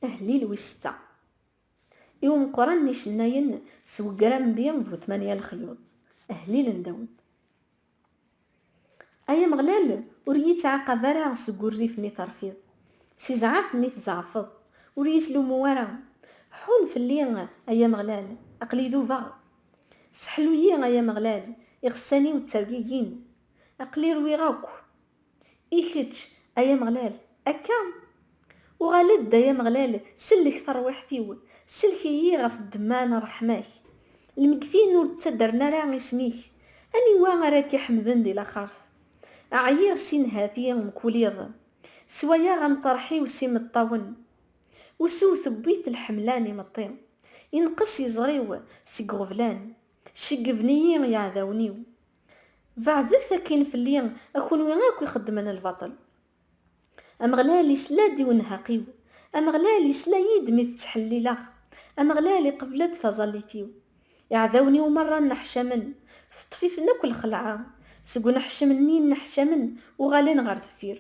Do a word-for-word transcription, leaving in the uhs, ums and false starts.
Ahlil wis setta. I umeqqran n icennayen s wegrambi bu tmanya lexyuḍ. Ahlil n Dawed. Ay Ameɣlal, ur yi-ttɛaqab ara seg urrif-nni terfiḍ, si zzɛaf-nni tzeɛfeḍ, ur yi-slumu ara. Ḥun fell-i, ay Ameɣlal, aql-i dubeɣ. Seḥlu-yi, ay Ameɣlal, iɣessan-iw ttergigin. Aql-i rwiɣ akk. I kečč, ay Ameɣlal, akka? Uɣal-d, ay Ameɣlal, sellek tarwiḥt-iw, sellek-iyi ɣef ddemma n ṛṛeḥma-k. Lmeggtin ur ttaddren ara isem-ik, aniwa ara k-iḥemden di laxert? Ɛyiɣ si nnhati mkul iḍ, swayeɣ amṭerḥ-iw s imeṭṭawen. Usu tewwi-t lḥemla n imeṭṭi, inqes iẓri-w seg iɣeblan, ceggben-iyi yeɛdawen-iw. Beɛdet akkin fell-i, a kunwi akk ixeddmen lbaṭel. Ameɣlal isla-d i unhaq-iw, Ameɣlal isla-yi-d mi t-ttḥellileɣ, Ameɣlal iqbel-d taẓallit-iw. Iɛdawen-iw merra nneḥcamen, teṭṭef-iten akk lxelɛa, seg uneḥcem-nni nneḥcamen uɣalen ɣer deffir.